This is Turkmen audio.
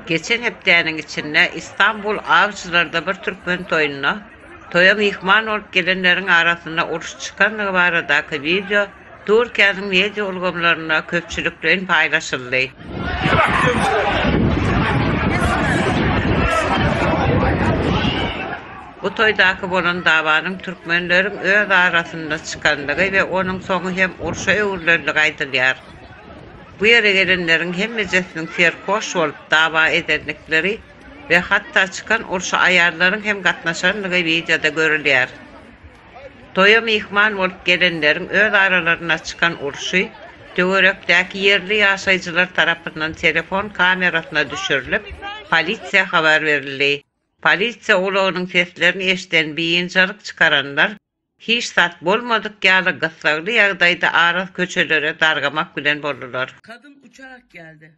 Geçen hepdäniň içinde Istanbul Awjylarda bir türkmen toýunda toýa myhman bolup gelenleriň arasynda uruş çykandygy baradaky wideo Türkiýäniň media ulgamlarynda köpçülikleýin paýlaşyldy. Bu toýdaky bolan dawanyň türkmenleriň öz arasynda çykandygy we onuň soňy hem urşa öwrülendigi aýdylýar. Bu ýere gelenleriň hemmejesiniň serhoş bolup dawa edendikleri we hatda çykan urşa aýallaryň hem gatnaşandygy wideoda görülýär. Toýa myhman bolup gelenleriň öz aralarynda çykan urşy töwerekdäki ýerli ýaşaýjylar tarapyndan telefon kamerasyna düşürilip, polisiýa habar berildi. Polisiýa ulagynyň seslerini eşiden biynjalyk çykaranlar hiç zat bolmadyk ýaly gyssagly ýagdaýda ara köçelere dargamak bilen boldular. Kadın uçarak geldi.